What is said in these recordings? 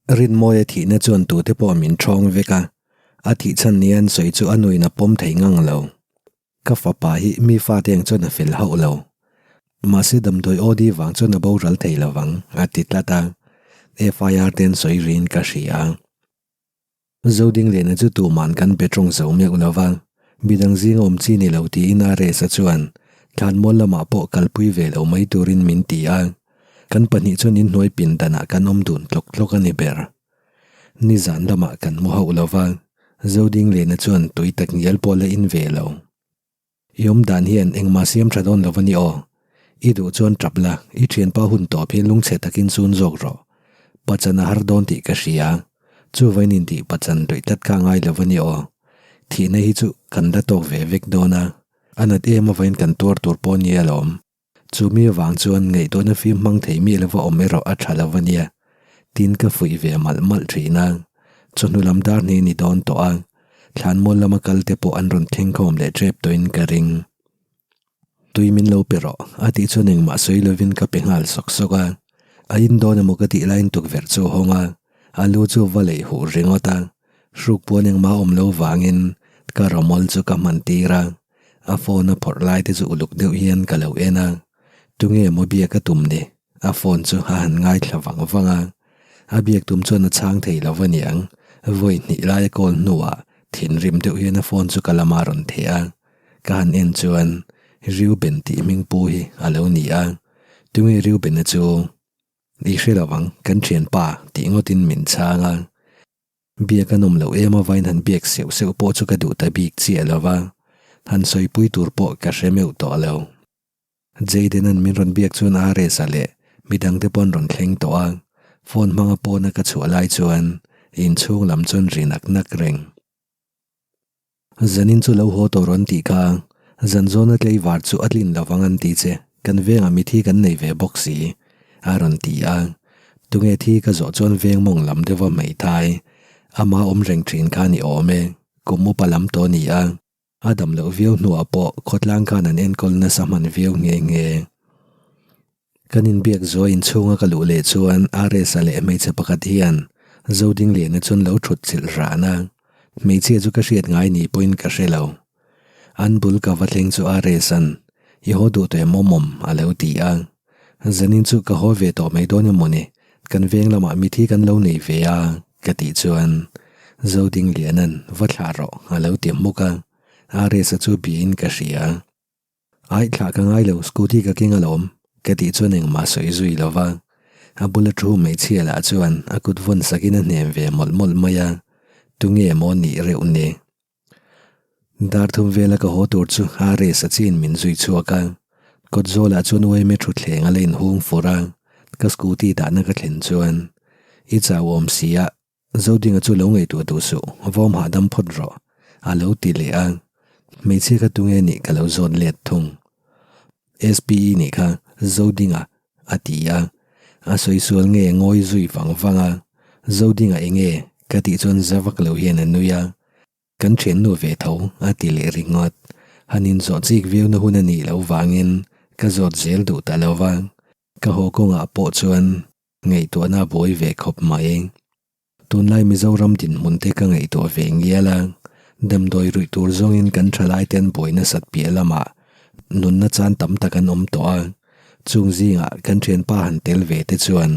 Rinmawia thihna chuan tute pawh min ṭhawng vek a, a thih chhan nia an sawi chu a nuin a pawm thei ngang lo. Ka fapa hi mi fate ang chuan a fel hauh lo. Mahse damdawi OD vang chuan a boral thei lo vang, a ti tlat a, FIR te an sawi riin ka hria. Zodingliana chu tuman kan be tawng zo meuh lo va, midang zinga awm chi ni lo tiin RS-a chuan thlanmual lamah pawh kalpui ve lo mai turin min ti a, kan pahnih chuan inhnuai pindanah kan awm dun tlawk tlawk a ni ber. Nizan lamah kan mu hauh lo va, Zodingliana chuan tui tak ngial pawh la in ve lo. I awm dan hian engmah siam tha dawn lo a ni aw. I duh chuan tap la, i thianpa hun tawp hi lungchhe takin chun zawk rawh. Pachan a har dawn tih ka hria. Chuvain intih pachan luih tlat kha ngai lo a ni aw. Thihna hi chu kan la tawk ve vek dawn a, a nat em avain kan tuar tur pawh nia lawm. Chu mi avang chuan ngaihtuahna fim hmang thei mi lova awm erawh a tha lo a nia. Tin ka fuih ve malh malh thin a, chawhnu lam dar hnih ni dawn tawh a, thlanmual lama kal te pawh an rawn thleng khawm leh tep tawhin ka ring. Tui min lo pe rawh, a tih chuan engmah sawi lovin ka pe nghal sawk sawk a. A in dawn emaw ka tih laiin tukverh chu a hawng a, a lu chu va leih huh ringawt a, hruk puan engmah a awm lo vangin ka rawmawl chu ka hman tir a. A phone a phawrh lai te chu uluk deuh hian ka lo en a, tunge maw biak a tum ni? A phone chu a han ngaithla vang vang a, a biak tum chuan a chhang thei lo va niang, vawi hnih lai a call hnuah thinrim deuh hian a phone chu ka lama rawn theh a, ka han en chuan Reuben tih hming pu hi a lo ni a, tunge Reuben-a chu? I hre lo ang, kan thianpa tih ngawtin min chhang a. Biak a nawm loh em avain han biak seuh seuh pawh chu ka duh ta bik chiah lo va, han sawipui tur pawh ka hre meuh tawh lo. Jayden-a'n min rawn biak chuan RS-a leh midangte pawh an rawn thleng tawh a, phone hmanga pawna ka chhuah lai chuan inchhung lam chuan ri nak nak reng. Zanin chu lo haw tawh rawn tih kha, zan zawna tlei var chu a tlin lo vang an ti che, kan vengah mithi kan nei ve bawk si, a rawn ti a. Tunge thi ka zawh chuan veng mawng lam deuha hmeithai, ama awm reng thin kha ni awm e, kum upa lam tawh a ni a. A dam loh viau hnuah pawh khawtlang khan an enkawl nasa hman viau nghe nghe. Kan inbiak zuai inchhunga ka luh leh chuan RS-a leh hmeichhe pakhat hian Zodingliana chuan lo thut chilh ran a, hmeichhia chu ka hriat ngai ni pawhin ka hre lo. An bul ka va thleng chu RS-a'n, I haw duh tawh em awm awm? a lo ti a. Zanin chu ka haw ve tawh mai dawn emaw ni, kan veng lamah mithi kan lo nei ve a, ka tih chuan Zodingliana'n, Va thlah rawh, a lo ti hmuk a, RS-a chu biain ka hria. Aih thlah ka ngai lo scooty ka keng alawm ka tih chuan engmah sawi zui lo va, a bula thu hmeichhia lah chuan a kut vawn sakin a hnem ve mawlh mawlh mai a, tunge maw nih reuh ni. Dar thum vela ka haw tur chu a race a chin min zui chhuak a, kawt zawlah chuan uaime thutthleng a la inhung fur a, ka scooty dahna ka thlen chuan i chau awm si a, Zodinga chu lo ngaihtuah duh suh, vawm hahdam phawt rawh, a lo ti leh a. Hmeichhia kha tunge nih ka lo zawt let thung. SPE nih kha Zodinga a ti a, a sawi sual nge ngawi zui vang vang a, Zodinga enge ka tih chuan za vak lo hian a nui a, kan thiannu ve tho a ti leh ringawt. Han inzawh chik viau na hun a nih loh vangin ka zawt zel duh ta lo va, ka haw kawngah pawh chuan Ngaihtuahna a buai ve khawp mai. Tunlai Mizoram dinhmun te ka ngaihtuah ve ngial a, damdawi ruih tur zawngin kan thalai te an buai nasat piah lamah nunna chan tam tak an awm tawh a, chung zingah kan thianpa han tel ve te chuan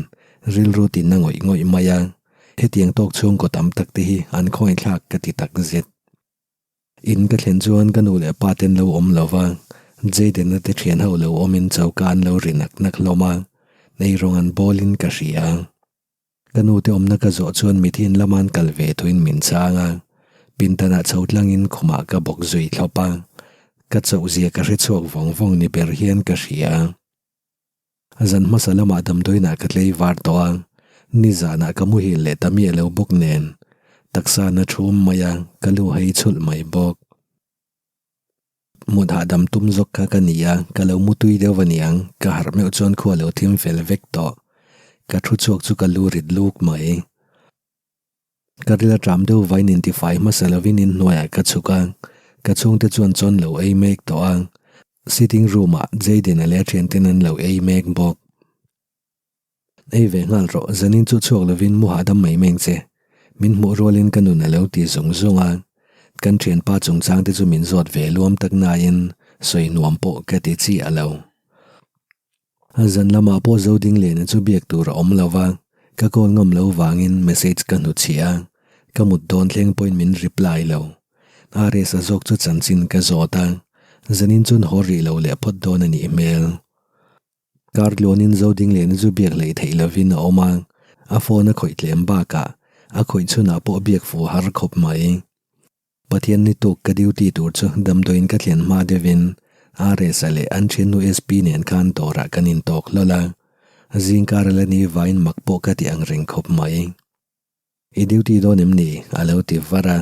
rilru tin a ngawih ngawih mai a, hetiang tawk chhungkaw tam tak te hi an khawngaihthlak ka ti takzet. In ka thlen chuan ka nu leh pa ten lo awm lo va, Jayden-a te thian ho lo awmin choka an lo ri nak nak hlawm a, eirawng an bawlin ka hria. Ka nu te awmna ka zawh chuan mithin lama an kal ve thuin min chhang a, pindanah chho tlangin khumah ka bawk zui thlawp a, ka chauh zia ka hre chhuak vawng vawng ni ber hian ka hria. Zan hmasa lamah damdawiinah ka tlei var tawh a, nizanah ka muhil leh ta miah lo bawk nen taksa na thum mai a, ka lu hei chhulh mai bawk. Mut hahdam tum zawk kha ka ni a, ka lo mutui deuh a niang, ka harh meuh chuan khua lo thim fel vek tawh. Ka thu chhuak chu ka lu rit luk mai. Ka ril aṭam deuh vain intifai hmasa lovin inhnuaiah ka chhuk a, ka chhungte chuan chawn lo ei mek tawh a, sitting room ah Jayden-a leh a thianten an lo ei mek bawk. Ei ve nghal rawh, zanin chu chhuak lovin mu hahdam mai mai ang che. Min hmuh rualin ka nun a lo ti zung zung a. Kan thianpa chungchang te chu min zawt ve luam tak nain sawi nuam pawh ka ti chiah lo. A zan lamah pawh Zodingliana chu biak tur a awm lo va, ka call ngam lo vangin message ka hnuchhiah a, ka mut dawn thleng pawhin min reply lo. RS a zawk chu chanchin ka zawt a, zanin chuan haw rih lo leh phawt dawn a nih hmel. Kar tluanin Zodingliana chu biak hleih theih lovin a awm a, a phone a khawih tlem bakah a khawih chhunah pawh biak fuh har khawp mai. Pathian ni tuk ka duty tur chu damdawiin ka thlen hma deuhin RS-a leh an thiannu SP nen khan dawrah kan intawk hlawl a, zingkar a la ni vain mak pawh ka ti ang reng khawp mai. I duty dawn em ni? a lo ti var a,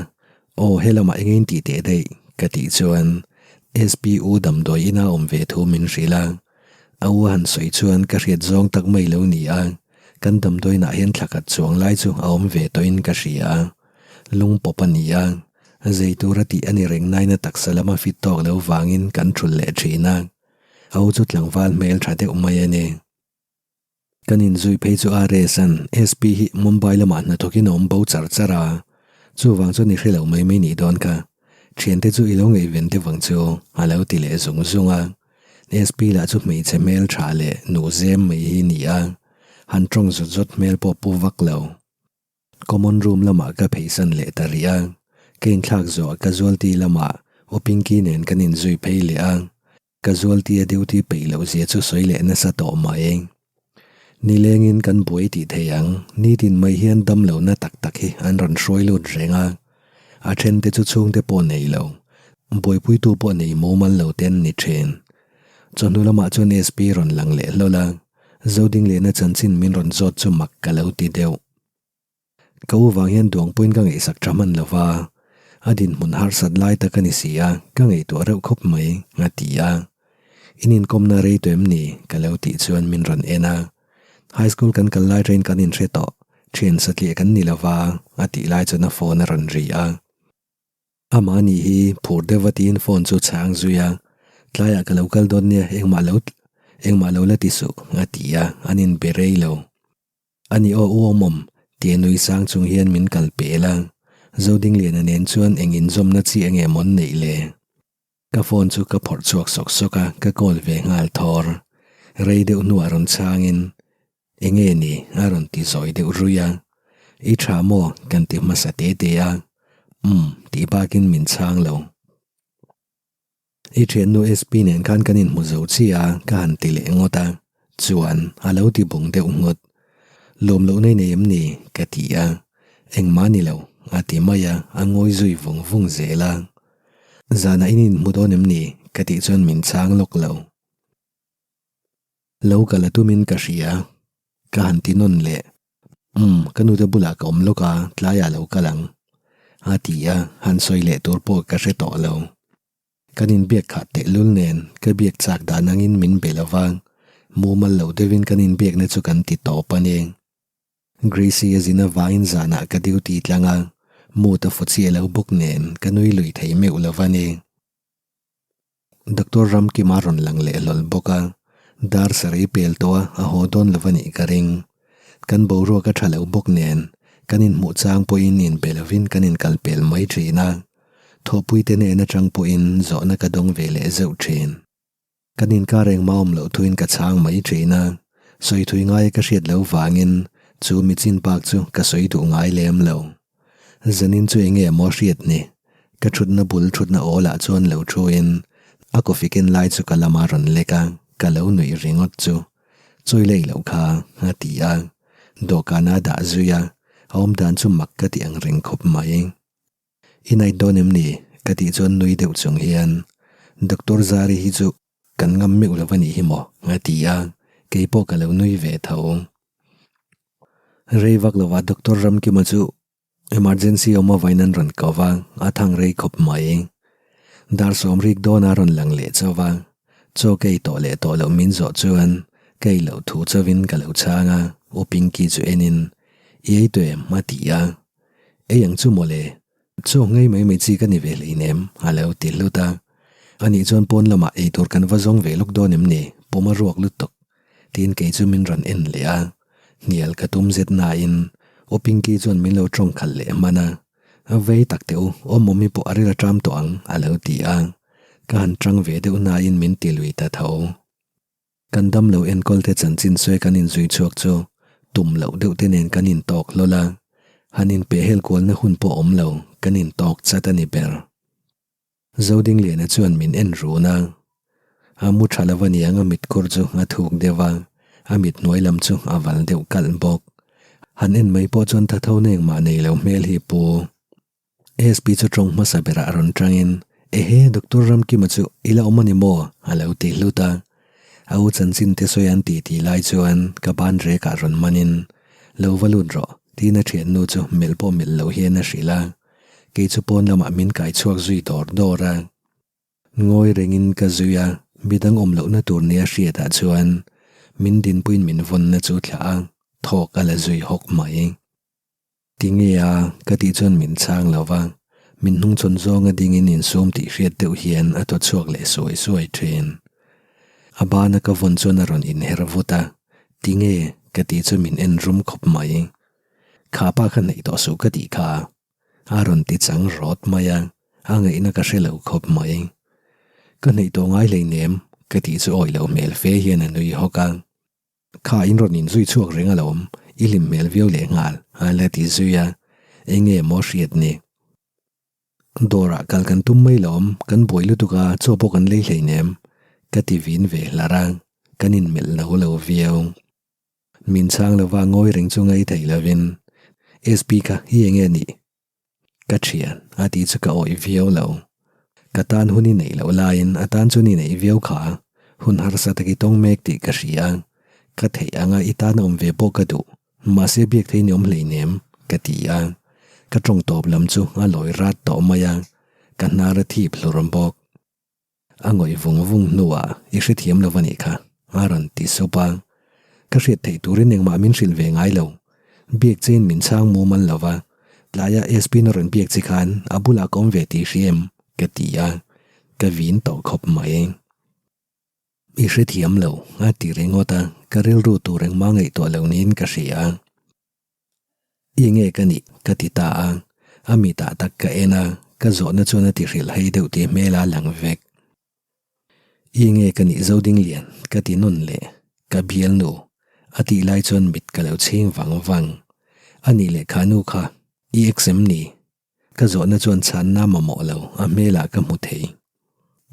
Aw helamah eng in tih teh daih ka tih chuan SP u damdawi ina awm ve thu min hrilh a, a u a han sawi chuan ka hriat zawng tak mai lo ni a, kan damdawiinah hian thla khat chuang lai chu a awm ve tawhin ka hria. Lung pawp a ni a, zei tura tih a ni reng nain a taksa lam a fit tawk lo vangin kan thulh leh thin a, a u chu tlangval hmel tha deuh mai a ni. Kan inzui phei chu RS an SP hi Mumbai lamah hnathawkin a awm bo char char a, chuvang chuan i hre lo mai mai nih dawn kha, thiante chu i lo ngaihven deuh ang chu a lo ti leh zung zung a. SP lah chu hmeichhe hmel tha leh nu zem mai hi ni a, han tawng zut zut hmel pawh pu vak lo. Common room lamah ka pheisan leh ta rih a, ka inthlak zawh casualty lamah U Pinky nen kan inzui phei leh a, casualty a duty peih loh zia chu sawi leh nasa tawh mai. Nilengin kan buai tih thei ang, nitin mai hian damlohna tak tak hi an rawn hruai lut reng a, a then te chu chhungte pawh nei lo, buaipuitu pawh nei mumal lo te an ni thin. Chawhnu lamah chuan SP rawn lang leh hlawl a, Zodingliana chanchin min rawn zawt chu mak ka lo ti deuh. Ka u vang hian duang pawhin ka ngaihsak tha hman lo va, a dinhmun harsat lai tak a ni si a, ka ngaihtuah reuh khawp mai, a ti a. In inkawmna rei tawh em ni? ka lo tih chuan min rawn en a. High school kan kal lai train kan inhre tawh, thian satliah kan ni lo va, a tih lai chuan a phone a rawn ri a. Amah anih hi phur deuh va tiin phone chu chhang zui a, tlaiah ka lo kal dawn nia engmah lo engmah lo la ti suh a ti a, an inbe rei lo. Ani aw u awmawm tia nui sang chung hian min kal pel a, Zodingliana nen chuan eng inzawmna chi enge maw an neih le? Ka phone chu ka phawrh chhuak sawk sawk a, ka call ve nghal thawr. Rei deuh hnuah rawn chhangin Enge ni? a rawn ti zawi deuh ruih a. I tha maw? kan ti hmasa te te a. Umm, tih bakin min chhang lo. I thiannu SP nen khan kan inhmu zo chiah a, ka han ti leh ngawt a. Chuan, a lo ti bung deuh ngawt. Lawm loh nei nei em ni? ka ti a. Engmah ni lo, a ti mai a, a ngawi zui vung vung zel a. Zanah in inhmu dawn em ni? ka tih chuan min chhang lawk lo. Lo kal a tumin ka hria, ka han ti nawn leh. Umm, ka nute bulah ka awm lawk a, tlaiah lo kal ang. A ti a, han sawi leh tur pawh ka hre tawh lo. Kan inbiak khat tehlul nen, ka biak chak dan angin min be lo va, mumal lo deuhin kan inbiakna chu kan ti tawp a ni. Gracie a zin avangin zanah ka duty tlang a, mood a fu chiah lo bawk nen ka nui lui thei meuh lo va ni. Doctor Ramkima rawn lang leh hlawl bawk a, dar sarei pel tawh a, a haw dawn lo a nih ka ring. Kan boruak a tha lo bawk nen, kan inhmuh chang pawhin inbe lovin kan inkal pel mai thin a, thawhpuite hnen atang pawhin zawhna ka dawng ve leh zeuh thin. Kan inkar engmah awm loh thuin ka chhang mai thin a, sawi thui ngaia ka hriat loh vangin chu mi chin bak chu ka sawi duh ngai lem lo. Zanin chu enge maw hriat ni? Ka thutna bul thutna awlah chuan lo thuin a coffee ken lai chu ka lama rawn lek a, ka lo nuih ringawt chu. Chawi lei loh kha a ti a, dawhkana a dah zui a, a awmdan chu mak ka ti ang reng khawp mai. I night dawn em ni? ka tih chuan nui deuh chung hian Doctor Zari hi chu kan ngam meuh lo a nih hi maw? a ti a, keipawh ka lo nui ve tho. Rei vak lovah Doctor Ramkima chu emergency awm avain an rawn ko va, a thang rei khawp mai. Dar sawm rik dawnah a rawn lang leh chauh va, chaw ka ei tawh leh tawh loh min zawh chuan ka ei loh thu chauhin ka lo chhang a, U Pinky chu enin, I ei tawh em? a ti a. Ei ang chu mawle, chaw ngei mai mai chi ka ni ve hleinem, a lo ti hlut a. Anih chuan pawn lamah ei tur kan va zawng ve lawk dawn em ni? Pawm a ruak lutuk. Tiin kei chu min rawn en leh a. Hnial ka tum zet nain U Pinky chuan min lo tawng khalh leh hman a, A vei tak teh u, Awmawmi pawh a ril a ṭam tawh ang, a lo ti a. Ka han ṭang ve deuh nain min ti lui ta tho. Kan damlo enkawl te chanchin sawi kan inzui chhuak chu tum loh deuh te nen kan intawk hlawl a, han inpehhel kualna hun pawh awm lo, kan intawk chat a ni ber. Zodingliana chuan min en run a, a mu tha lo aniang a mitkhur chu a thuk deuh a, a mit hnuai lam chu a val deuh kalh bawk. Han en mai pawh chuan thatho na engmah nei lo hmel hi pu. SP chu tawng hmasa berah rawn tangin, Ehe, Doctor Ramkima chu i la awm a ni maw? a lo ti hlut a. A u chanchin te sawi an ti tih lai chuan ka ban rekah rawn manin, Lo va lut rawh, tiin a thiannu chu melh pawh melh loh hian a hrilh a. Kei chu pawn lamah min kai chhuak zui dawr dawr a. Ngawi rengin ka zui a, midang awm lohna tur nia hriatah chuan min dinpuiin min vawnna chu thlah a, thawk a la zui hawk mai. Tinge a, ka tih chuan min chhang lo va, min hnungchhawn zawnga dingin insum tih hriat deuh hian a thaw chhuak leh suai suai thin. A bana ka vawn chuan a rawn inher vut a, Tinge, ka tih chu min en rum khawp mai. Kha pa kha hnaih tawh suh ka tih kha. A rawn ti chang rawt mai a, a ngaihna ka hre lo khawp mai. Ka hnaih tawh ngai hleinem, ka tih chu awih loh hmel fe hian a nui hawk a. Kha in rawn inzui chhuak reng alawm, i hlim hmel viau leh nghal, a la ti zui a, eng nge maw hriat ni? Dawrah kal kan tum mai lawm, kan buai lutuk a, chaw pawh kan lei hleinem, ka ti vin ve hlar a, kan inmelh lo lo viau. Min chhang lova ngawi reng chu ngai thei lovin SP kha hi eng nge nih? Ka thian a tih chu ka awih viau lo. Ka tan hun i neih loh laiin a tan chuan i neih viau kha hun harsa tak i tawng mek tih ka hria. Ka theih anga i tan a awm ve pawh ka duh. Mahse biak thei ni awm hleinem ka ti a. Ka tawng tawp lam chu a lawi rat tawh mai a, ka hnar a thip hlur bawk. A ngawih vung vung hnuah i hrethiam lo a nih kha, a rawn ti sup a. Ka hriat theih turin engmah min hrilh ve ngai lo. Biak chein min chhang mumal lo va, tlaia SP-na rawn biak che khan a bulah ka awm ve tih hria em? ka ti a, ka vin tawh khawp mai. I hrethiam lo, a ti ringawt a, ka rilru tur engmah ngaihtuah lo niin ka hria. I nge ka nih? ka ti ta a, a mitah tak ka en a, ka zawhna chuan a ti hrilh hei deuh tih hmel a lang vek. I nge ka nih Zodinglian? ka ti nawn leh, ka bialnu a tih lai chuan mit ka lo chhing vang vang. A nih leh kha nu kha i ex em ni? Ka zawhna chuan chhanna mamawh lo a hmelah ka hmu thei.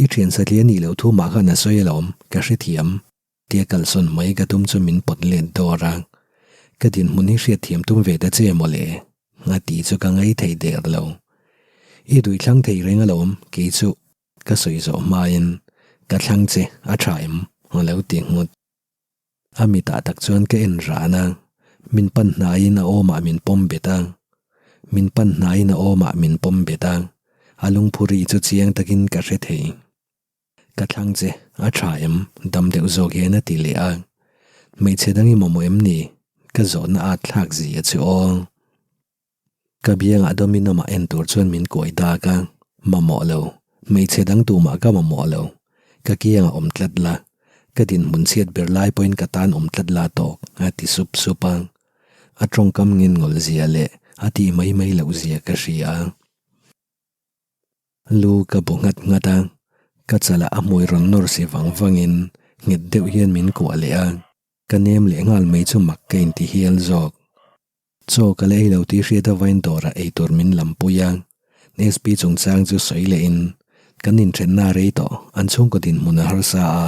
I thian satliah nih loh thu mah khan a sawi alawm, ka hrethiam. Tia kalsawn mai ka tum chu min pawt let dawr a, ka dinhmun hi hriatthiam tum ve ta che mawle, a ti chu ka ngai thei der lo. I dui thlang thei reng alawm, kei chu ka sawi zawh hmain ka thlang che a tha em? a lo ti nghut. A mitah tak chuan ka en ran a, min pan hnaiin a awmah min pawm bet a, min pan hnaiin a awmah min pawm bet a, a lungphu ri chu chiang takin ka hre thei. Ka thlang che, a tha em? Dam deuh zawk hian a ti leh a. Hmeichhe dang i mamawh em ni? Ka zawhna at thlak zia chu aw. Ka biangah dawmin amah en tur chuan min kuai dak a, Mamawh lo, hmeichhe dang tumah ka mamawh lo. Ka kiangah awm tlat la, ka dinhmun chhiat ber lai pawhin ka tan awm tlat la tawk, a ti sup sup a. A tawngkam ngin ngawl zia leh a tih mai mai loh zia ka hria. Lu ka bu nghat nghat a, ka chalah a hmui rawn nawr si vang vangin nghet deuh hian min kuah leh a, ka nem leh nghal mai chu mak ka inti hial zawk. Chaw ka la ei lo tih hriat avain dawrah eitur min lampui a, SP chungchang chu sawi lehin kan inthenna a rei tawh, an chhungkaw dinhmun a harsa a,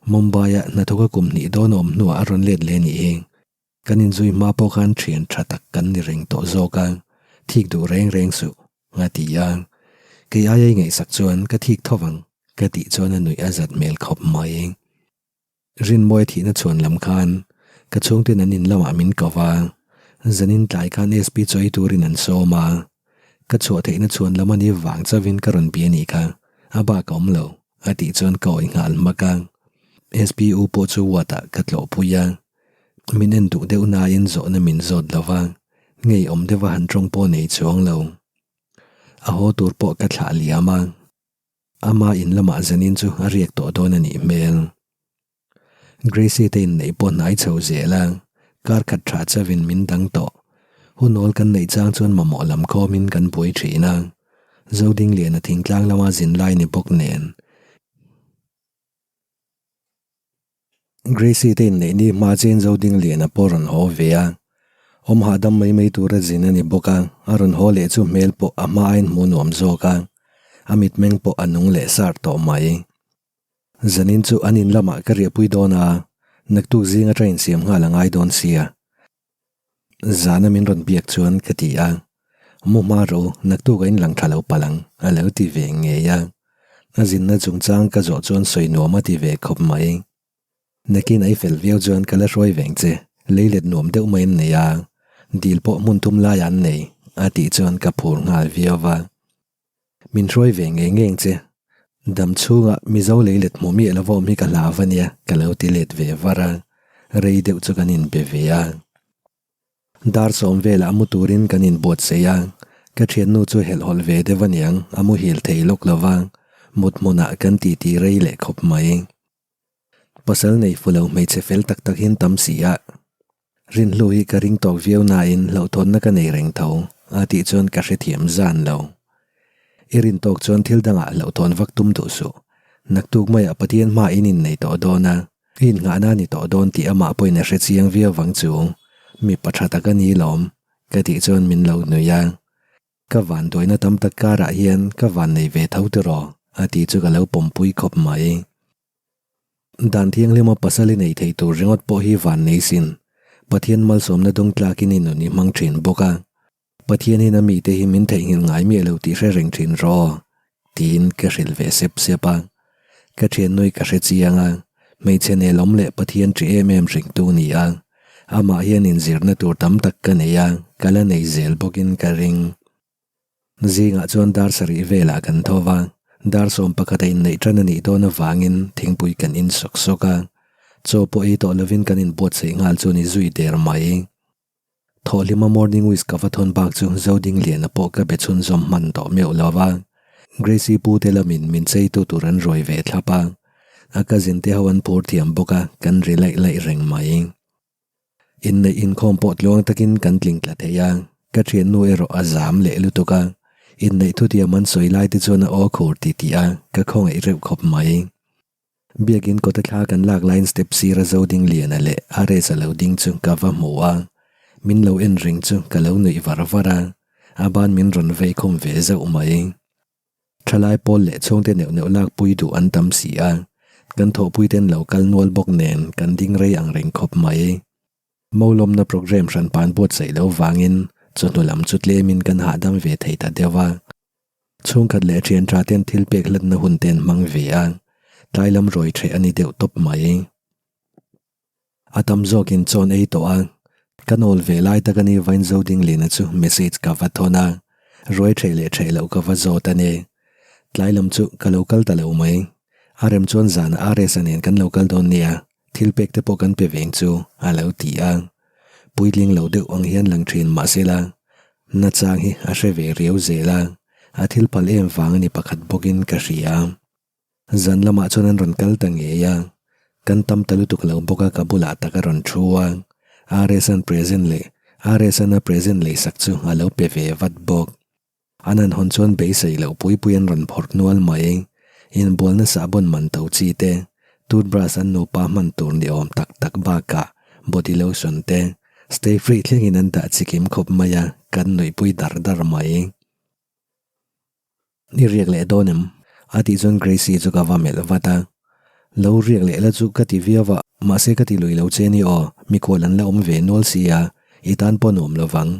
Mumbai-ah hnathawka kum hnih dawn a awm hnuah a rawn let leh a nih hi. Kan inzui hma pawh khan thian tha tak kan ni reng tawh zawk a, thik duh reng reng suh, a ti a. Kei aia i ngaihsak chuan ka thik tho vang, ka tih chuan a nuih a zat hmel khawp mai. Rinmawia thihna chhuan lam khan ka chhungten an in lamah min ko va, zanin tlai khan SP chawi turin an sawm a. Ka chhuah theihna chhuan lam a ni vang chauhin ka rawn bia nih kha, a bak a awm lo, a tih chuan ka awih nghal hmak a. SP u pawh chu ward-ah ka tlawhpui a. Min en duh deuh nain zawhna min zawt lo va, ngeiawm deuha han tawng pawh nei chuang lo. A haw tur pawh ka thlah liam a, ama in lamah zanin chu a riak tawh dawn a nih hmel. Gracie te inneih pawh hnai chho zel a, Kar khat tha chauhin min dang tawh. Hun awl kan neih chang chuan mamawh lam khawmin kan buai thin a. Zodingliana thingtlang lama zin lai ni bawk nen. Gracie te inneih ni hma chian Zodingliana pawh rawn haw ve a. Awm hahdam mai mai tura zin a ni bawk a, a rawn haw leh chu hmel pawh a hma aiin hmuh nuam zawk a, a mitmeng pawh a nung leh sar tawh mai. Zanin chu an in lamah ka riahpui dawn a, naktuk zing atang insiam nghal a ngai dawn sia. Zana min rawn biak chuan ka ti a, Mu hma rawh u, naktuk a inlang tha lo palh ang, a lo ti ve ngei a. A zinna chungchang ka zawh chuan sawi nuam a ti ve khawp mai. Nakin a i fel viau chuan ka la hruai veng che, leilet nuam deuh mai an nei a, dil pawh hmun thum laiah an nei, a tih chuan ka phur nghal viau va. Min hruai ve ngei ngeng che. Dam chhunga Mizo leilet hmuh miah lo vawm hi ka hlau a nia, ka lo ti let ve var a, rei deuh chu kan inbe ve a. Dar sawm velah mu turin kan inbuatsaih a, ka thiannu chu helhhawlh ve deuh aniang, a muhil thei lawk lo va, mut hmunah kan titi rei leh khawp mai. Pasal nei fu lo hmeichhe fel tak tak hian tam si a, Rinhlu hi ka ring tawk viau nain hlauhthawnna ka nei reng tho, a tih chuan ka hrethiam zan lo. I rin tawk chuan thil dangah hlauhthawn vak tum duh suh. Naktuk maiah Pathian hma in innei tawh dawn a, i innghahna a ni tawh dawn tih amah pawhin a hre chiang viau vang chu. Mipa tha tak a ni lawm, ka tih chuan min lo nui a. Ka vanduaina tam tak karah hian ka vannei ve tho tiraw, a tih chu ka lo pawmpui khawp mai. Dan thianghlima pasal i nei thei tur ringawt pawh hi van nei sin. Pathian malsawmna dawng tlakin i nun i hmang thin bawk a. Pathianin a mite hi min theihnghilh ngai miah lo tih hre reng thin rawh aw, tiin ka hrilh ve sep sep a. Ka thiannui ka hre chiang a, hmeichhe nelawm leh Pathian ṭi em em hringtu ni a. Amah hian inzirna tur tam tak ka nei a, ka la nei zel bawkin ka ring. Zingah chuan dar sarih velah kan tho va, dar 11 a inneih tan a nih dawn avangin thingpui kan in sawk sawk a, chaw pawh ei tawh lovin kan inbuatsaih nghal chu ni zui der mai. Thawhhlima morning wish ka va thawn bak chu Zodingliana pawh ka be chhunzawm hman tawh meuh lo va, Gracie pu te lamin min cheitu tur an ruai ve thlap a, a cousin te ho an phur thiam bawk a, kan ri laih laih reng mai. Inneih inkhawm pawh tluang takin kan tling tla thei a, ka thiannu erawh a zam leh lutuk a, inneih thutiam an sawi lai te chuan a aw khur ti tih a, ka khawngaih reuh khawp mai. Biakin kawta thla kan lak laiin step sira zo ding liana leh a race a lo ding chu ka va hmu a, min lo en reng chu ka lo nuih var var a, a ban min rawn vei khum ve zauh mai. Thalai pawl leh chhungte neuh neuh lak pui duh an tam si a, kan thawhpuiten lo kal nual bawk nen kan ding rei ang reng khawp mai. Maulawmna programme hran pan buatsaih lo vangin chawhnu lam chu tlemin kan hahdam ve thei ta deuh a. Chhungkhat leh thian tha ten thil pek hlatna hun te an hmang ve a, tlai lam rawi ṭheh a ni deuh tawp mai. A tam zawkin chawn ei tawh a, ka nawl ve lai tak a ni Vain Zodinglina chu message ka va thawn a, ruai ṭheh leh ṭheh loh ka va zawt a ni. Tlai lam chu ka lo kal ta lo mai. A rem chuan zanah RS-a nen kan lo kal dawn nia, thil pek te pawh kan pe veng chu a lo ti a. Puitling lo deuh ang hian lang ṭhin mah sela, nachang hi a hre ve riau zel a, a thil phal em vang a ni pakhat bawkin ka hria. Zan lamah chuan an rawn kal ta ngei a, kan tam ta lutuk lo bawk a ka bulah tak a rawn thu a, RS-a'n present leh RS-a'n a present leisak chu a lo pe ve vat bawk. An han hawn chuan beisei loh pui pui an rawn phawrh nual mai, inbualna sahbawn man to chi te, toothbrush an nupa hman tur ni awm tak tak bakah body lotion te, stay free thlengin an dah chikim khawp mai a, kan nuihpui dar dar mai. I riak leh dawn em? A tih chuan Gracie chu ka va melh vat a. Lo riak leh la chu ka ti viau a, mahse ka ti lui lo che ni aw, mikhual an la awm ve nual si a, i tan pawh nuam lo vang,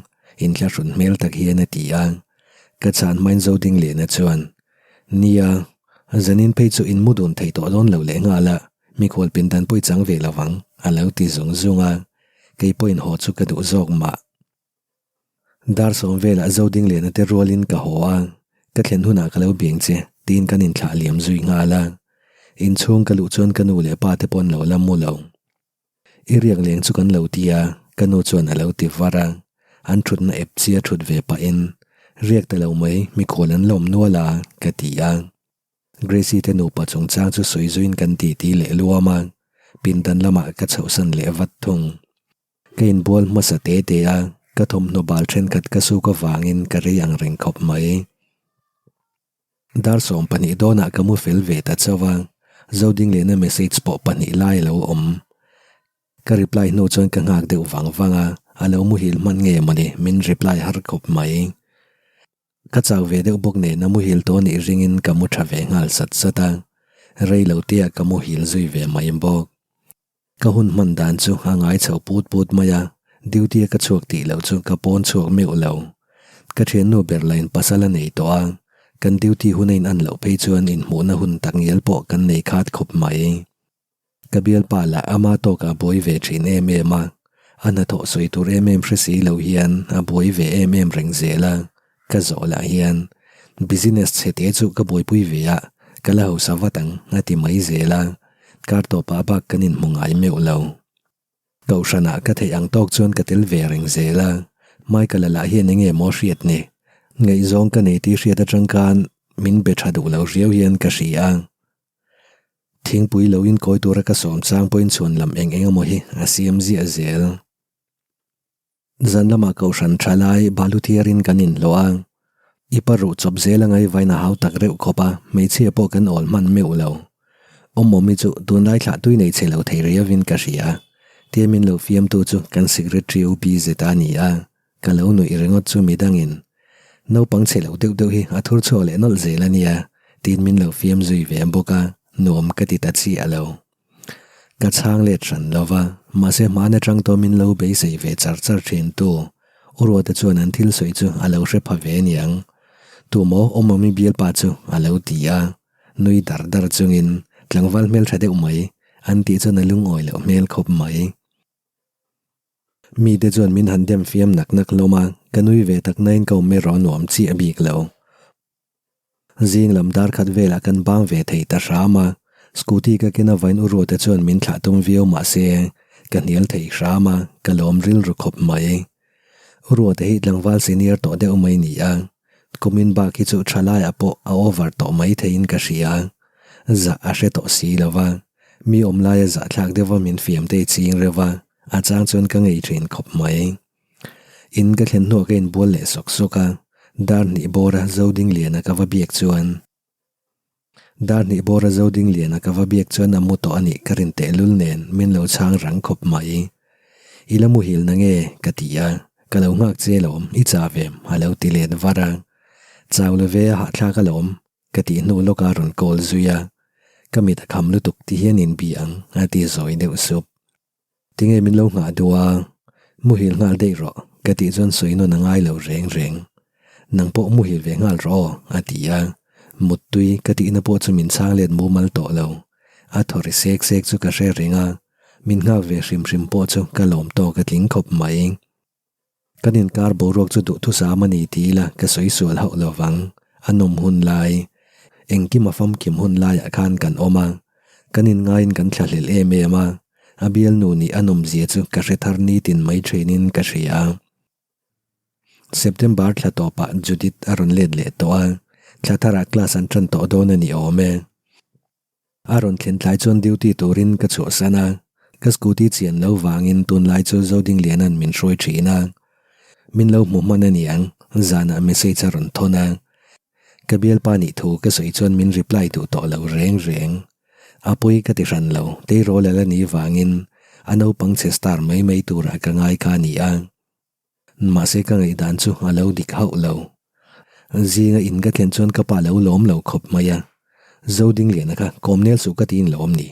inthlahrun hmel tak hian a ti a. Ka chhan hmain Zodingliana chuan, Nia, zanin phei chu in mu dun thei tawh dawn lo leh nghal a, mikhual pindan pawh i chang ve lo vang, a lo ti zung zung a, kei pawhin haw chu ka duh zawk mah. Dar sawm velah Zodingliana te rualin ka haw a, ka thlen hunah ka lo biang che tiin kan inthlah liam zui nghal a. Inchhung ka luh chuan ka nu leh pa te pawh an lo la mu lo. I riak leng chu kan lo ti a, ka nu chuan a lo ti var a. An thutna ep chi a thut ve pahin, Riak ta lo mai, mikhual an lawm nual a, ka ti a. Gracie te nupa chungchang chu sawi zuiin kan titi leh luam a, pindan lamah ka chhohsan leh vat thung. Ka inbual hmasa te te a, ka thawmhnaw bal thenkhat ka suk avangin ka rei ang reng khawp mai. Dar 12 dawnah ka mu fel ve ta chauh a, Zodingliana message pawh pahnih lai a lo awm. Ka reply hnu chuan ka nghak deuh vang vang a, a lo muhil hman nge mawni min reply har khawp mai. Ka chau ve deuh bawk nen a muhil tawh nih ringin ka mu tha ve nghal sat sat a, rei lo tia ka muhil zui ve mai bawk. Ka hun hman dan chu a ngai chho put put mai a, duty a ka chhuak tih loh chu ka pawn chhuak meuh lo. Ka thiannu ber lain pasal a nei tawh a, kan duty hun a in an loh phei chuan inhmuhna hun takngial pawh kan nei khat khawp mai. Ka bialpa lah ama tawkah a buai ve thin em em a, a hnathawh sawi tur em em hre si lo hian a buai ve em em reng zel a, ka zawh lah hian business chhe te chu ka buaipui ve a, ka la hausa vat ang a ti mai zel a, kar tawpah bak kan inhmu ngai meuh lo. Kohhranah ka theih ang tawk chuan ka tel ve reng zel a, Michael-a lah hian enge maw hriat ni? Ngaihzawng ka nei tih hriat atang khan min be tha duh lo riau hian ka hria a. Thingpui lo inkawi tura ka sawm chang pawhin chhuan lam eng eng emaw hi a siam ziah zel. Zan lamah kohhran tha lai balu thiarin kan inhlawh a, i pa ruh chawp zel anga i vain a hau tak reuh khawp a, hmeichhia pawh kan awl hman meuh lo. Awmawmi chu tunlai thlah tui nei chhe lo thei riauin ka hria. Tia min lo fiamtu chu kan secretary U Bz a ni a, Ka lo nuih ringawt chu midangin, Naupang chhe lo deuh deuh hi a thur chhuak leh nawlh zel a nia, tiin min lo fiam zui ve bawk a, nuam ka ti ta chiah lo. Ka chhang let hran lo va, mahse hmaan atang tawh min lo beisei ve char char thin tu U Ruata chuan an thil sawi chu a lo hre pha ve aniang. Tumaw Awmawmi bialpa chu a lo ti a, nui dar dar chungin tlangval hmeltha deuh mai an tih chuan a lungawi loh hmel khawp mai. Mite chuan min han dem fiam nak nak hlawm a, ka nui ve tak nain ka awm erawh a nuam chiah bik lo. Zing lam dar khat velah kan bang ve thei ta hram a, scooty ka ken avain u Ruata chuan min thlah tum viau mah se, ka hnial thei hram a, ka lawm rilru khawp mai. U Ruata hi tlangval senior tawh deuh mai ni a, kumin bak hi chu tha laiah pawh a over tawh mai theiin ka hria. Zah a hre tawh si lo va, mi awm laia zahthlak deuha min fiam te i ching reuh va, A chang chuan ka ngei thin khawp mai. In ka thlen hnuah ka inbual leh sawk sawk a, dar hnih bawra Zodingliana ka va biak chuan Dar hnih bawra Zodingliana ka va biak chuan a mu tawh a nih ka rin tehlul nen min lo chhang rang khawp mai. I la muhil na nge? ka ti a, ka lo nghak che alawm, i chau em? a lo ti let var a. Chau lo ve a hahthlak alawm, Ka tih hnu lawk a rawn call zui a, ka mit a kham lutuk ti hian in bi ang a ti zawi deuh sup. Tinge min lo nghah duh a, muhil nghal daih rawh ka tih chuan sawi nawn a ngai lo reng reng. Nang pawh muhil ve nghal rawh aw a ti a, muttui ka tihna pawh chu min chhang let mumal tawh lo. A thaw ri sek sek chu ka hre reng a, min nghak ve hrim hrim pawh chu ka lawm tawk a tling khawp mai. Kan inkar boruak chu duhthusam a ni ti ila ka sawi sual hauh lo vang. A nawm hun lai, engkim a famkim hun laiah khan kan awm a, kan inngaiin kan thlahlel em em a, a bialnu nih a nawmzia chu ka hre thar nitin mai thinin ka hria. September thla tawpah Judith a rawn let leh tawh a, thla tharah class an tan tawh dawn a ni awm e. A rawn thlen tlai chuan duty turin ka chhuahsan a, ka scooty chian lo vangin tunlai chu Zodingliana'n min hruai thin a. Min lo hmu hman a niang, zanah message a rawn thawn a. Ka bialpa nih thu ka sawi chuan min reply duh tawh lo reng reng. A pawi ka ti hran lo, tleirawl a la nih vangin a naupang chhe star mai mai turah ka ngai kha a ni a. Mahse ka ngaihdan chu a lo dik hauh lo. Zinga in ka thlen chuan ka pa lo lawm lo khawp mai a. Zodingliana kha kawmnel suh ka tiin lawm ni?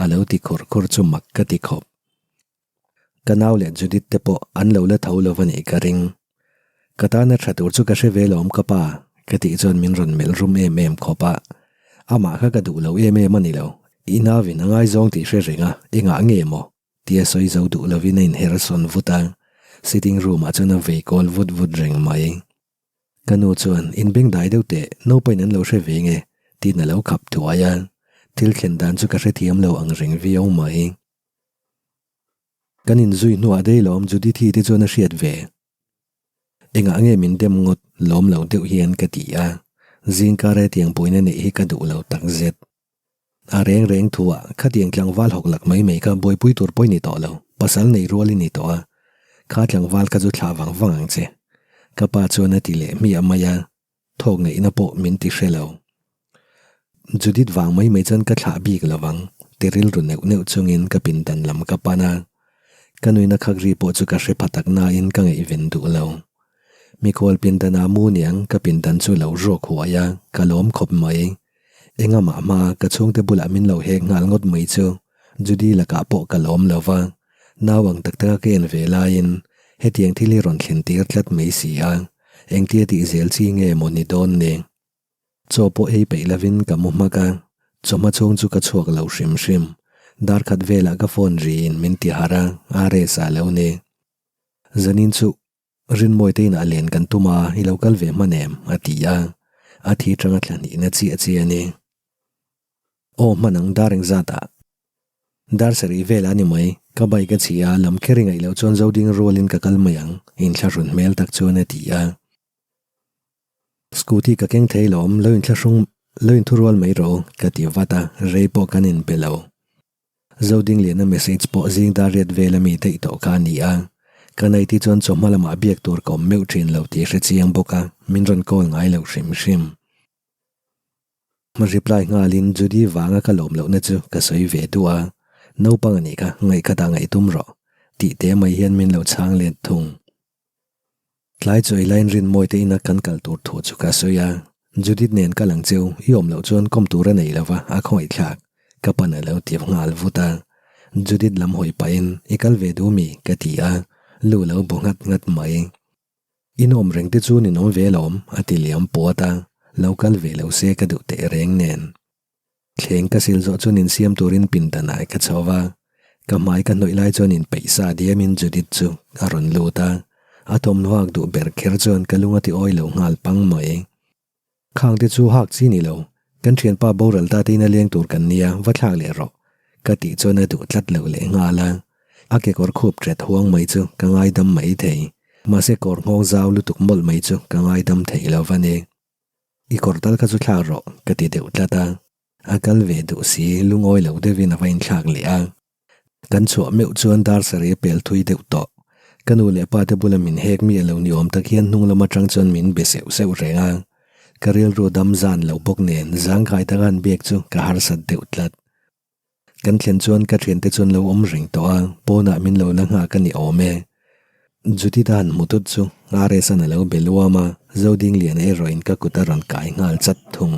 A lo ti khur khur chu mak ka ti khawp. Ka nau leh Judith te pawh an lo la tho lo a nih ka ring. Ka tana tha tur chu ka hre ve lawm ka pa, ka tih chuan min rawn melh rum em em khawp a. Amah kha ka duh lo em em a ni lo. I nauin a ngaizawng tih hre reng a, engah nge maw? Tia sawi zo duh lovin a inher sawn vut a, sitting room ah chuan a vei kawl vut vut reng mai. Ka nu chuan, Inbeng dai deuh teh, naupain an lo hre ve nge, tiin a lo khap thuai a, thil thlen dan chu ka hrethiam lo ang reng viau mai. Kan inzui hnuah dei lawm Judithi te chuan a hriat ve. Engah nge min dem ngawt lawm lo deuh hian ka ti a, zingkar hetiang buaina neih hi ka duh lo takzet. A reng reng thu ah khatiang tlangval hawk lak mai mai kha buaipui tur pawh i ni tawh lo, pasal nei rual i ni tawh a. Kha tlangval kha chu thlah vang vang ang che. Ka pa chuan a ti leh hmiah mai a, thawk ngaihna pawh min ti hre lo. Judith vang mai mai chuan ka thlah bik lo vang, ti rilru neuh neuh chungin ka pindan lam ka pan a. Ka nuina khak ri pawh chu ka hre pha tak nain ka ngaihven duh lo. Mikhual pindanah mu niang ka pindan chu lo ruak huai a, ka lawm khawp mai. Engamah hma ka chhungte bulah min lo hek nghal ngawt mai chu Judy lakah pawh ka lawm lo va, nau ang tak taka ka en ve laiin hetiang thil hi rawn thlen tir tlat mai si a, engtia tih zel chi nge maw ni dawn ni? Chaw pawh ei peih lovin ka mu hmak a, chawhma chhung chu ka chhuak lo hrim hrim. Dar khat velah ka phone riin min ti harh a, RS a lo ni. Zanin chu Rinmawi te inah len kan tum a, i lo kal ve hman em? a ti a, a thi tanga thla hnihna chiah chiah a ni. Aw hman ang dar engzatah? Dar sarih velah a ni mai, ka bike a chhi a, lam kher i ngaih loh chuan zoding rualin ka kal mai ang, inthlahrun hmel tak chuan a ti a. Scooty ka keng thei lo awm, lo inthlahrung, lo inthurual mai rawh u, ka ti vat a, rei pawh kan inbe lo. Zodingliana message pawh zing dar riat vel a mi daih tawh kha a ni a, ka naiti chuan chawhma lamah biak tur ka awm meuh thin lo tih hre chiang bawk a, min rawn call ngai lo hrim hrim. Reply nghalin Judy vanga ka lawm lohna chu ka sawi ve duh a, naupang a nih kha, ngaihkhatah ngaihtum rawh, tih te mai hian min lo chhang let thung. Tlai chu Elaine Rinmawi te ina kan kal tur thu chu ka sawi a, Judith nen kal ang cheu, i awm loh chuan kawm tur a nei lo va, a khawngaih thlak, ka pan a lo ti nghal vut a. Judith lam hawi pahin, I kal ve duh mi? ka ti a, lu lo bu nghat nghat mai. I nawm reng te chu ninawm ve alawm, a ti liam puat a, lo kal ve lo se ka duh teh reng nen. Thleng ka sil zawh chuan insiam turin pindan ah ka chho va, ka hmai ka hnawih lai chuan inpeih sa diamin Judith chu a rawn lut a, a thawmhnaw hak duh ber kher chuan ka lung a ti awi lo nghal pang mai. Khang te chu hak chi ni lo, kan thianpa boral ta te in a leng tur kan nia, va thlak leh rawh, ka tih chuan a duh tlat lo leh nghal a, a kekawr khup ṭet huang mai chu ka ngaidam mai thei, mahse kawr nghawng zau lutuk mawlh mai chu ka ngaidam thei lo va ni. I kawr tal kha chu thlak rawh, ka ti deuh tlat a. A kal ve duh si, lungawi lo deuhin a va inthlak leh a. Kan chhuah meuh chuan dar sarih a pel thui deuh tawh. Ka nu leh pa te bula min hek miah lo ni awm tak hian hnung lam atang chuan min be seuh seuh reng a. Ka rilru dam zan lo bawk nen zangkai taka han biak chu ka harsat deuh tlat. Kan thlen chuan ka thiante chuan lo awm reng tawh a, pawnah min lo la nghak a ni awm e. Judith-a han hmu tut chu RS-a'n a lo be luam a, Zodingliana erawhin ka kut a rawn kai nghal chat thung.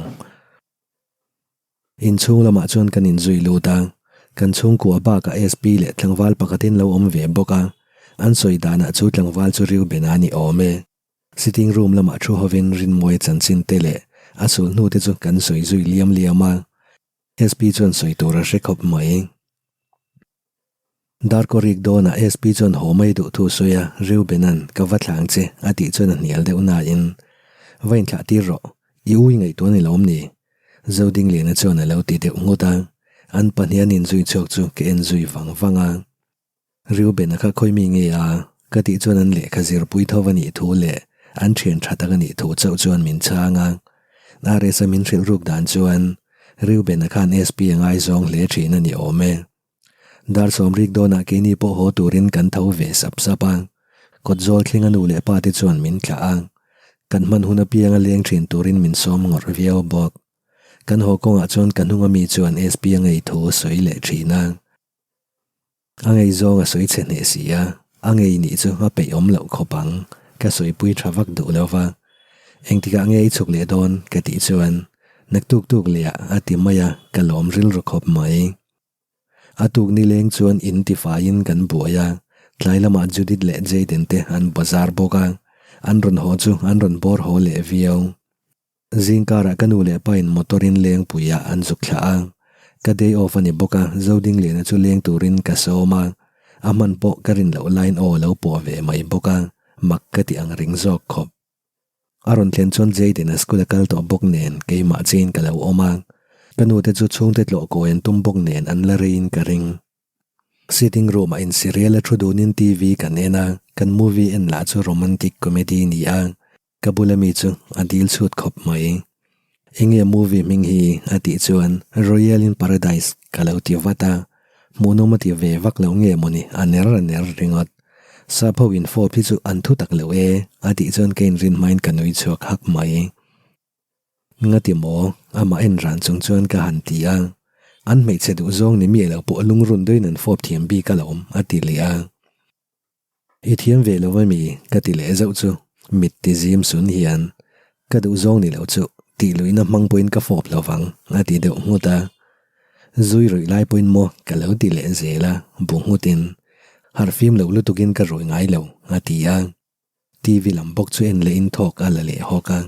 Inchhung lamah chuan kan inzui lut a, kan chhungkua bakah SP leh tlangval pakhatin lo awm ve bawk a, an sawi danah chu tlangval chu Reuben-a a ni awm e. Sitting room lamah thu hovin Rinmawia chanchin te leh a sulhnu te chu kan sawi zui liam liam a. SP chuan sawi tur a hre khawp mai. Darkaw rik dawnah SP chuan haw mai duh thu sawi a, Reubena'n ka va thlang che a tih chuan a hnial deuh nain, Va inthlah tir rawh, i ui ngaihtuah ni lawm ni? Zodingliana chuan a lo ti deuh nghut a, an pahnihan inzui chhuak chu ka en zui vang vang a. Reuben-a kha khawi mi nge a? Ka tih chuan an lehkha zirpui tho a nih thu leh an thian tha tak a nih thu chauh chuan min chhang a. RS-a min hrilh ruk dan chuan Reuben-a khan SP a ngaizawng hle thin a ni awm e. Dar sawmrik dawnah keini pawh haw turin kan tho ve sap sap a. Kawtzawl thlenga nu leh pa te chuan min thlah a. Kan hman hun apianga leng thin turin min sawm ngawrh viau bawk. Kan haw kawngah chuan ka hnunga mi chuan SP a ngei thu a sawi leh thin a. A ngei zawng a sawi chhe hneh si a, a ngei nih chu a peih awm loh khawp ang, ka sawipui tha vak duh lo va. Engtikah nge i chhuk leh dawn? ka tih chuan, Naktuk tuk leh ah a ti mai a, ka lawm rilru khawp mai. A tuk nileng chuan in tifaiin kan buai a, tlai lamah Judith leh Jayden te an bazar bawk a, an rawn haw chu an rawn bawr haw leh viau. Zingkarah ka nu leh pain motor-in Lengpuiah an zuk thlah a, ka day off a ni bawk a, Zodingliana chu leng turin ka sawm a, a hman pawh ka rin loh laiin aw lo pawh ve mai bawk a, mak ka ti ang ring zawk khawp. A rawn thlen chuan Jayden-a school a kal tawh bawk nen keimah chiin ka lo awm a, ka nu te chu chhungte tlawh kawi an tum bawk nen an la reiin ka ring. Sitting room-ah inserial a thu dunin TV kan en a, kan movie en lah chu romantic comedy ni a, Ka bula mi chu a dil chhut khawp mai. Enge movie hming hi a tih chuan Royal in Paradise ka lo ti vat a, hmuhnawm a ti ve vak lo nge mawni a ner a ner ringawt. Sap ho in fawp hi chu an thu tak lo e, a tih chuan ka inrin hmain ka nui chhuak hak mai. Ngati maw? Amah en ran chung chuan ka han ti a. An hmeichhe duh zawng ni miah lo pawh lungrun deuhin an fawp thiam bik alawm, a ti leh a. I thiam ve lo a mi? Ka ti leh zauh chu. Mit ti zim sun hian, Ka duh zawng ni lo chu, tih luihna hmang pawhin ka fawp lo vang, a ti deuh nghut a. Zui ruih lai pawhin maw ka lo ti leh zel a, bu nghutin, Harhfim lo lutukin ka rui ngai lo, a ti a. TV lam bawk chu en lehin thawk a la leh hawk a,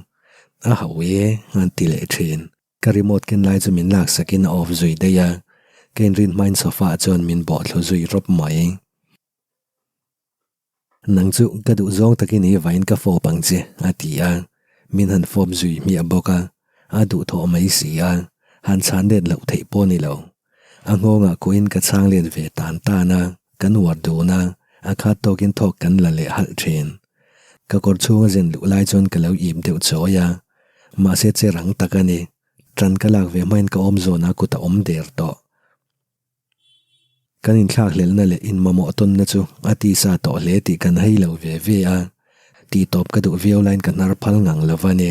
a hau e a ti leh thin. Ka remote ken lai chu min laksakin a off zui daih a, ka inrin hmain sofa ah chuan min bawh thlu zui rawp mai. Nang chu ka duh zawng takin i vain ka fawp ang che a ti a, min han fawp zui hmiah bawk a, a duhthawh mai si a, han chhan let loh theih pawh a ni lo. A nghawngah kuahin ka chhang let ve tan tan a, kan uar dun a, a khat tawkin thawk kan la leh halh thin. Ka kawr chhunga zen luh lai chuan ka lo ip deuh chawi a, mahse che rang tak a ni. Tan ka lak ve hmain ka awm zawn a kut a awm der tawh. Kan inthlak hlelhna leh inmamawh tawnna chu a tisa tawh hle tih kan hei lo ve ve a, tihtawp ka duh viau laiin ka hnar phal ngang lo va ni.